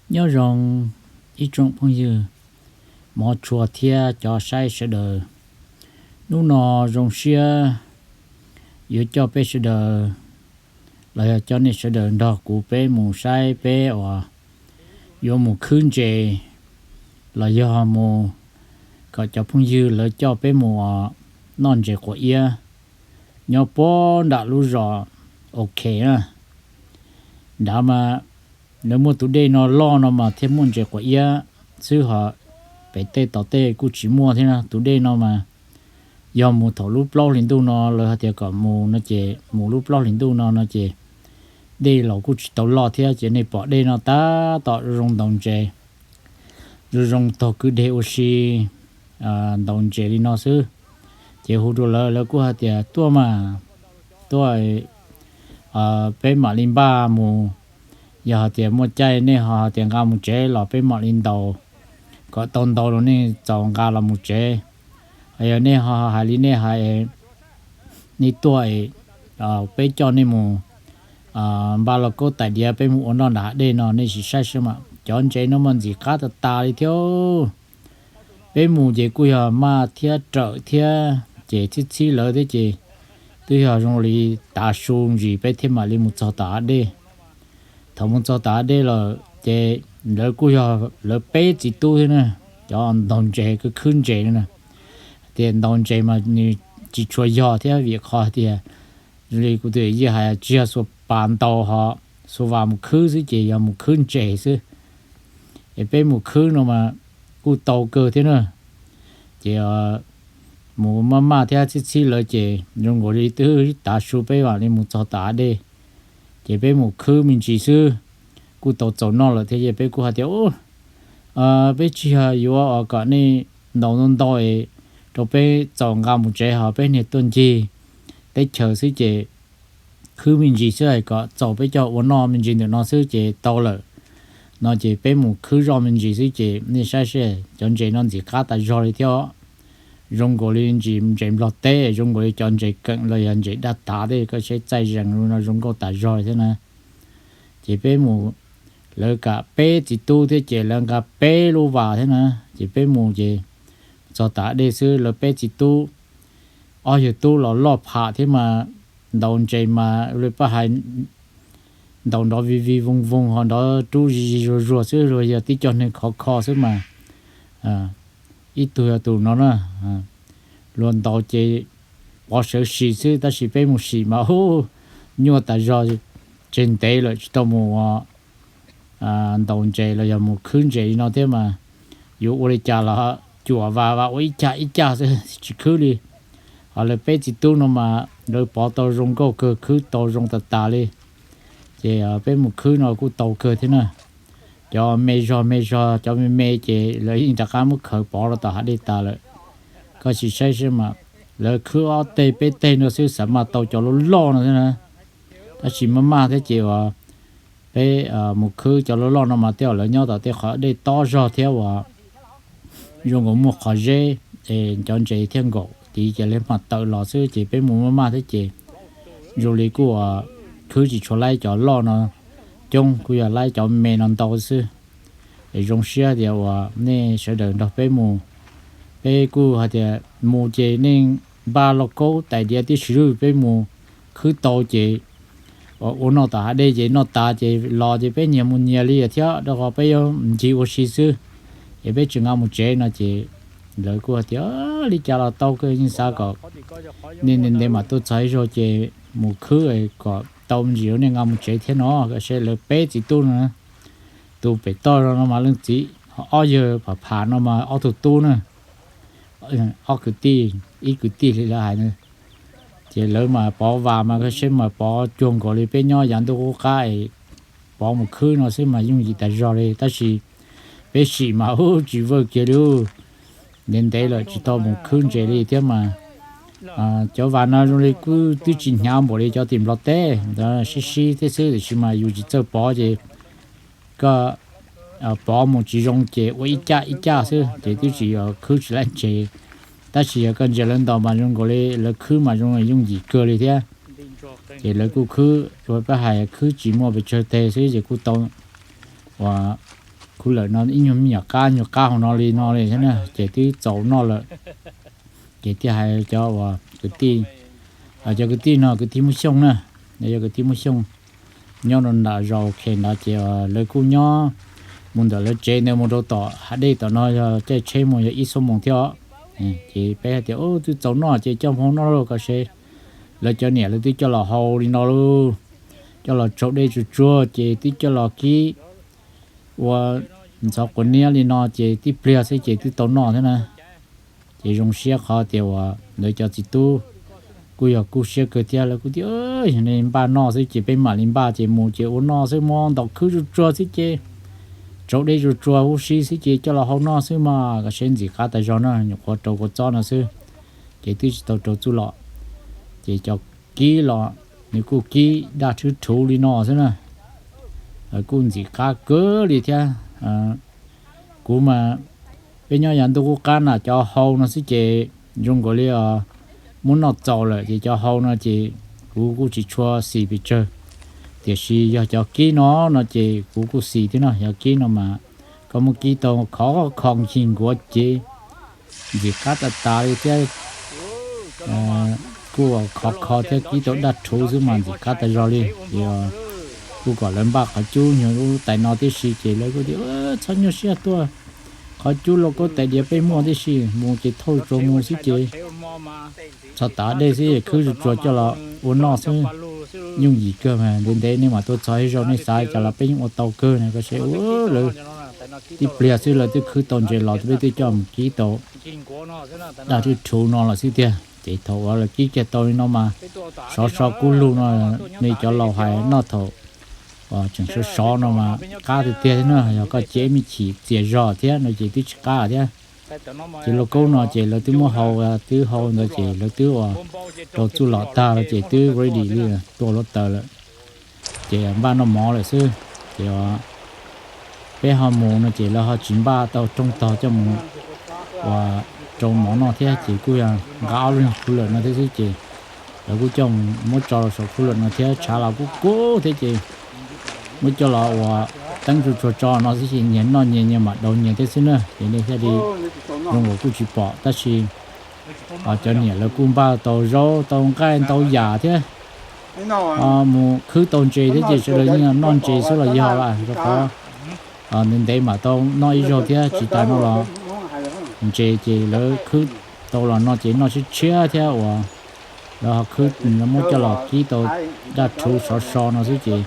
Nyob zoo ib tsoom phooj ywg, hmov tshua thiab cov saib sawv daws. Hnub no zoo siab yuav coj peb sawv daws los yog coj nej sawv daws nrog kuv peb mus saib peb uas yuav mus khwb ntses los yog mus kom cov phooj ywg lawv coj peb mus noj ntses quav iab nyob puag nram lub zos Ok na. Nrad mas lawv muaj tus dej no loj no mas thiaj muaj ntses quav iab xwb, ho pem tej tom tej kuj tsis muaj thiab na. Tus dej no mas yog mus thaum lub plaub hlis ntuj no, lawv hais tias kom mus no ces mus lub plaub hlis ntuj no no ces dej los kuj tsis tau loj thiab, ces nej pom dej no tab tom zoo ntaus ntses, zoo zoo taug kwj deg ua si ntaus ntses li no xwb. Ces hu rau lawv, lawv kuj hais tias tuaj mas, tuaj, peb mam li npaj mus. Yog hais tias muaj caij nej ho hais tias nqa mus tsev los peb mam li ntaus, kom tau ntaus los nej txaus nqa los mus tsev. Yog nej ho hais li nej hais, nej tuaj, peb coj nej mus npaj lauj kaub tais diav peb mus ua noj nram hav dej no, nej sim saib seb mas cov ntses no mas ntxim qab tas tas li thiab. Peb mus ces kuj yog maj thiab rawm thiab, ces txhib txhib lawv thiab ces twb yog zoo li tav su ntsis peb thiaj mam li mus txog tom hav dej. Thaum mus txog tom hav dej lawm ces lawv kuj yog lawv peb txiv tub thiab na, cov ntaus ntses, khwb ntses na. Tias ntaus ntses mas nws tsis tshua yog thiab, vim qhov tias zoo li kuv tus yij hais, tsis yog xuas pas ntaus ho xuas vas mus khwb xwb, ces yog mus khwb ntses xwb. Es peb mus khwb no mas kuj tau kawg thiab na. Ces mus maj maj thiab txhib txhib lawv ces zoo nkaus li twb tav su peb mam li mus txog tom hav dej. Ces peb mus khwb me ntsis xwb, kuj tau txaus noj lawm thiab, ces peb kuj hais tias, peb tsis yog yuav kom nej ntaus ntau ntau rau peb txaus nqa mus tsev, ho peb niag tuaj ncig teb chaws xwb ces khwb me ntsis xwb, hais kom txaus peb coj ua noj me ntsis ntawm no xwb ces tau lawm. No ces peb mus khwb zoj me ntsis xwb ces nej saib seb, cov ntses no ntxim qab tas zog li thiab. Zoo nkaus li ntsis ntses Nplog teb, zoo nkaus li cov ntses keem los yog ntses daj tav tej, koj saib txaij zees li no zoo nkauj tas zog li thiab na. Ces peb mus, lawv kam peb txiv tub thiab ces lawv nqa peb lub vas thiab na. Ces peb mus ces txog tom hav dej xwb, lawv peb txiv tub, ob yawg tub los loj pham thiab mas, ntaus ntses mas li paj hais ntaus nrov vij vij voog voog ho nrov rub zig zig zuag zuag xwb, luag yog tib co neeg khov kho xwb mas, ib tug yog tus no na, luag ntaus ces pov sawv sim xwb, tab sis peb mus sim mas ub, nyuaj tas zog, tseg ntev lawm tsis tau mus ntaus ntses los yog mus khwb ntses li no thiab mas, yuav ua li cas los cuam vas vas ua ib cag ib cag xwb tsis khwb li. Ho lawv peb txiv tub no mas lawv pov tau zoo nkauj kawg, khwb tau zoo tas tas li. Ces peb mus khwb no kuj tau kawg thiab na. Cov me zog me zog, cov me me ces lawv yeej rov qab muab khaws pov rau tom hav dej tas lawm. Koj sim saib seb mas, lawv khwb ob teg peb teg no xwb xav mas tau cov loj loj no thiab na. Tab sis maj maj thiab ces uas peb mus khwb cov loj loj no mas tej zaum lawv nyob tom tej qhov dej tob zog thiab uas zoo nkaus muaj qhov zeb, es cov ntses thiaj nkaum tid ces lawv mam tawm los xwb, ces peb mus maj maj thiab ces zoo li kuj khwb tsis tshua laib cov loj no coob, kuj yog laib cov me no ntau xwb. Es zoo siab tias uas nej sawv daws nrog peb mus, peb kuj hais tias mus ces nej npaj lauj kaub tais diav tib si, peb mus khwb tau ces ua noj tom hav dej ces noj tas ces los ces peb nyias mus nyias li thiab, rau qhov peb yuav ncig ua si xwb, es peb tsis nqa mus tsev no ces lawv kuj hais tias li cas los tau kawg, yeej xav kom nej ntev ntev mam tuaj txog ib zaug ces mus khwb kom tau me ntsis yuav nej nqa mus tsev thiab no. Koj saib lawv peb txiv tub no, tus pem toj no mas leej txiv, ob yawg pham pham no mas ob tug tub na, ob kwv tij, ib kwv tij li lawv hais na. Ces lawv mas pov vas mas koj saib mas pov cuag nkaus li peb nyob yav ntuj qub qab es pov mus khwb no xwb mas yooj yim tas zog li, tab sis peb sim mas ub tsis vwj kiag li, ntev ntev lawm tsis tau mus khwb ntses li thiab mas. Cov vas no zoo li kuj twb tsis hnyav npaum li cov tim Nplog teb ntawd, sib sib thiab xwb, tiam sis mas yus tsis txawj pov ces koj pov mus tsis zoo ces ua ib caj ib caj xwb ces twb tsis, khwb tsis laib ntses. Tab sis yog koj ntsia lawv ntaus mas zoo nkaus li lawv khwb mas zoo yooj yim kawg li thiab. Ces lawv kuj khwb, ua pab hais khwb tsis muaj pes tsawg teg xwb ces kuj tau uas Kuv lawm no ib nyuag me nyuam qab nyuag qab hauv no li no li thiab na, ces twb txaus noj lawm. Ces thiaj hais cov uas kwv tij, cov kwv tij no kwv tij Hmoob Xyooj na, yog kwv tij Hmoob Xyooj nyob rau nram zos Khe ntawd ces lawv kuj nyob mus ntawm lawv tsev ntawd mus rau tom hav dej tom no yog caij tsheb mus yog ib xuab moos thiab os. Ces peb hais tias twb txaus noj ces coj mus noj lauj, kom seb. Lawv cov niam lawv twb coj los hau li no lauj, coj los tsau dej tsuag tsuag ces twb coj los kib ua ntxhov quav niab li no ces tib pliag xwb ces twb tau noj thiab na. Ces zoo siab qhov tias uas lawv cov txiv tub kuj yog kub siab kawg thiab, lawv kuj tias yog nej npaj noj xwb ces peb mam li npaj ces mus ces ua noj xwb, muab ntaus khwb tsuag tsuag xwb ces tsau dej tsuag tsuag huv si xwb ces coj los hau noj xwb mas, kom seb ntxim qab tas zog na, nyuam qhuav rau kua txob no xwb, ces twb tsis tau rau txuj lom. Ces cov kib los nws kuj kib daj rhwv rhuv li no xwb na, kuj ntxim qab kawg li thiab. Kuv mas peb nyob yav ntuj qub qab na cov hau no xwb ces zoo nkaus li muab noj txaus lawm ces cov hau no ces kuv kuj tsis tshua xis pes tsawg, tiam sis yog cov kib no no ces kuv kuj xis thiab no. Yog kib no mas koj muab kib tau khov kho nkig nkuav ces ntxim qab tas tas li thiab. Kuj khov kho thiab kib tau daj rhuv xwb mas ntxim qab tas zog li. Ces kuj kom lawv npaj qhov cub nyuag lub tais no tib si ces lawv kuj tias txhob nyuaj siab tuaj, qhov cub lauj kaub tais diav peb muaj tib si, mus ces thauj tsuag mus xwb ces txog tav dej xwb khwb tsuag tsuag coj los ua noj xwb, yooj yim kawg mas ntev ntev nej mam tuaj txog ib zaug nej xav cas los peb yeej ua tau kawg na. Koj saib ua lawv tib pliag xwb lawv twb khwb tau ntses los peb twb coj mus kib tau daj rhwv rhuv no los xwb tiag. Ces thaum uas lawv kib kiag tau li no mas sov so kub lug no, nej cov laus hais noj thaum tseem sov sov no mas qab tiag tiag thiab na, yog koj cia ib me chim txias zog thiab no ces twb tsis qab thiab. Ces lauj kaub no ces lawv twb muab hau, twb hau ntawd ces lawv twb ua rau txuj lom tag lawm ces twb ready li tua hluav taws lawm, ces npaj noj mov lawm xwb. Ces peb ho mus no ces lawv ho tsis npaj tau rooj tog coj mus ua rau mov noj thiab ces kuj yog nqa ob lub nyuag cooler no thiab xwb ces lawv kuj coj muab tso rau saum cooler no thiab tshav los kub kub thiab ces muab coj los ua teeb tsuag tsuag tso no xwb ces nyias noj nyias, nyias mam daus nyias thiab xwb na. Ces nej thiaj li zoo nkaus kuj tsis pom tab sis cov niam lawv kuj npaj tau zaub tau nqaij ntau yam thiab mus khwb tau ntses thiab ces sawv daws yeej noj ntses xwb los yog lawm rau qhov ntev ntev mam tau noj ib zaug thiab tsis tas no los ntses ces lawv khwb tau los no ces noj tshiab tshiab thiab uas lawv ho khwb, lawv muab coj los kib tau daj rhuv sov so no xwb ces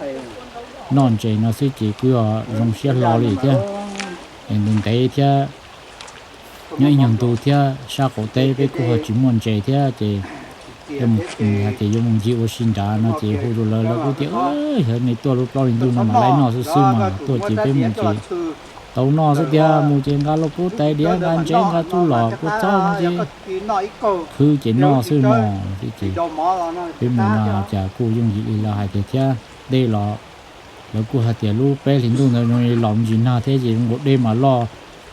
noj ntses no xwb ces kuj yog zoo siab hlo li thiab. Ntev ntev thiab nyob ib nyuag ntu thiab sab qaum teb peb kuj ho tsis muaj ntses thiab ces hais tias yuav mus ncig ua si nrad no ces hu rau lawv, lawv kuj tias yog nej tuaj lub plaub hlis ntuj no mas laib noj xwb xwb mas tuaj ces peb mus ces tau noj xwb tiag, mus ces nqa lauj kaub tais diav nqa ntses nqa txuj lom kua txob mus ces khwb ces noj xwb mog. Ces peb mus no cas kuj yooj yim li lawv hais tiag thiab. Dej los lawv kuj hais tias lub peb hlis ntuj ntawd zoo li los ntsis nag thiab ces zoo nkaus dej mas loj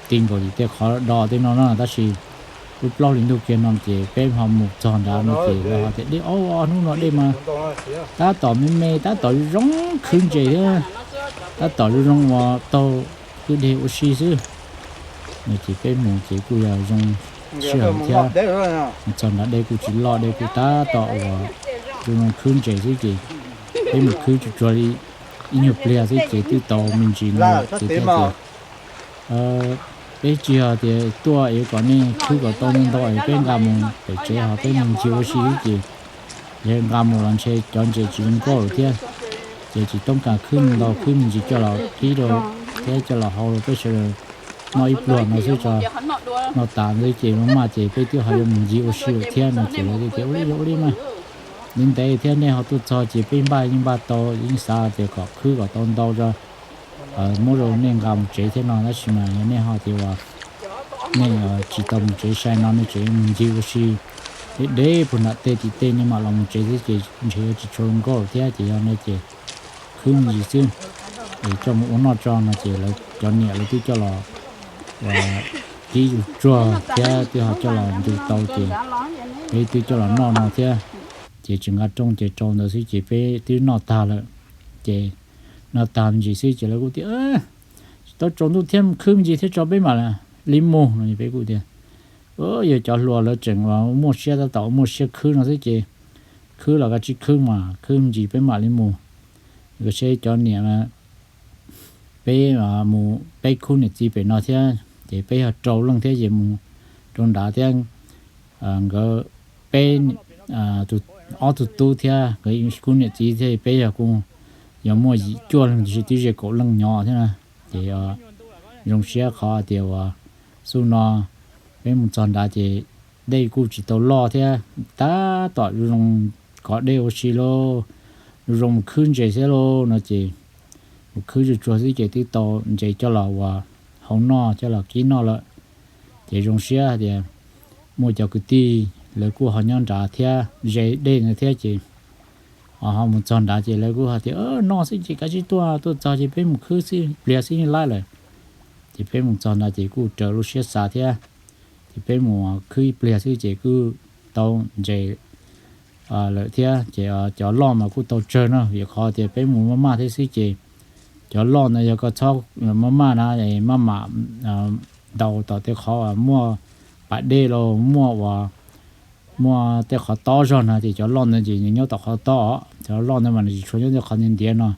ti nkaus tim tej qhov do tej no na tab sis lub plaub hlis ntuj kiag no ces peb ho mus txog nrad no ces lawv hais tias dej ob hnub no dej mas tab tom me me tab tom zoo khwb ntses thiab tab tom zoo zoo ua taug kwj deg ua si xwb. No ces peb mus ces kuj yog zoo sij hawm thiab. Mus txog nrad dej kuj tsis loj, dej kuj tab tom uas zoo zoo khwb ntses xwb ces peb mus khwb tsuag tsuag li ib nyuag pliag xwb ces twb tau me ntsis no lawm ces thiaj tias peb tsis yog tias tuaj es kom nej khwb kom tau ntau ntau es peb nqa mus pem tsev ho peb mus ncig ua si xwb ces yog nqa mus los ntshe cov ntses tsis zoo nkauj lawm thiab. Ces tsis toob kas khwb ntau, khwb me ntsis coj los kib rau thiab coj los hau rau peb sawv daws noj ib pluag no xwb tso. Noj tas ntawd ces maj maj ces peb twb ho yuav mus ncig ua si lawm thiab no ces lawv tias ua li ua li mas ntev ntev thiab nej ho tuaj txog ces peb npaj yeej npaj tau, yeej xav tias kom khwb kom tau ntau tso muab rau nej nqa mus tsev thiab no tab sis mas yog nej ho tias uas nej tsis tau mus tsev sai no nej tseem mus ncig ua si deb deb puag nram tej tim tej nej mam los mus tsev xwb ces ntshe yuav tsis tshua zoo nkauj thiab ces yog no ces khwb me ntsis xwb es coj mus ua noj tso no ces lawv cov niam lawv twb coj los kib tsuag tsuag thiab twb ho coj los ntu tau ces peb twb coj los noj no thiab. Ces tsis nqa rooj ces rau ntawd xwb ces peb twb noj tag lawm. Ces noj tag me ntsis xwb ces lawv kuj tias tau tsaus ntuj thiab mus khwb me ntsis thiab tso peb mam li mus no. Peb kuj tias, yog cov hluas lawv tseem muaj siab tab tom muaj siab khwb no xwb ces khwb los koj tsis khwb mas khwb me ntsis peb mam li mus. Koj saib cov niam, peb mus peb khub niam txiv pem no thiab ces peb yog rau leej thiab ces mus rau nrad thiab, nkawd peb, ob tug tub thiab nkawd khub niam txiv thiab peb yog kuj yog muaj yim cuaj leej tiam sis twb ze kaum leej nyob thiab na. Ces zoo siab qhov tias uas xub no peb mus txog nrad ces dej kuj tsis tau loj thiab, tab tom zoo zoo kov dej ua si lauj, zoo zoo mus khwb ntses thiab lauj no ces mus khwb tsuag tsuag xwb ces twb tau ntses coj los uas hau noj coj los kib noj lawm. Ces zoo siab hais tias muaj cov kwv tij lawv kuj ho nyob nrad thiab ze dej ntawd thiab ces ho mus txog nrad ces lawv kuj hais tias noj xwb ces kav tsij tuaj, tuaj txog ces peb mus khwb xwb pliag xwb yeej laib lawm. Ces peb mus txog nrad ces kuj raws lub siab xav thiab, ces peb mus khwb ib pliag xwb ces kuj tau ntses lawm thiab. Ces cov loj mas kuj tau tsawg no vim qhov tias peb mus maj maj thiab xwb ces cov loj ntawd yog koj txhob maj maj na, maj mam ntaus tom tej qhov muaj pas dej los muaj uas muaj tej qhov tob zog na ces cov loj ntawd ces nws nyob tom qhov tob os. Cov loj ntawd mas nws tsis tshua nyob tej qhov ntiav ntiav no.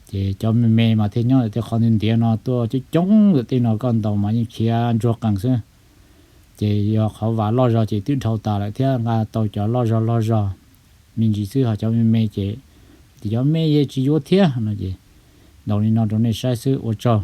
Ces cov me me mas thiaj nyob tej qhov ntiav ntiav no tuaj coob coob ntawm tej no koj ntaus mas yeej khiav ntsuag qees xwb. Ces yog qhov vas loj zog ces twb dhau tas lawm thiab nqa tau cov loj zog loj zog me ntsis xwb, ho cov me me ces, ces cov me yeej tsis yuav thiab no ces ntaus li no rau nej saib xwb ua tsaug.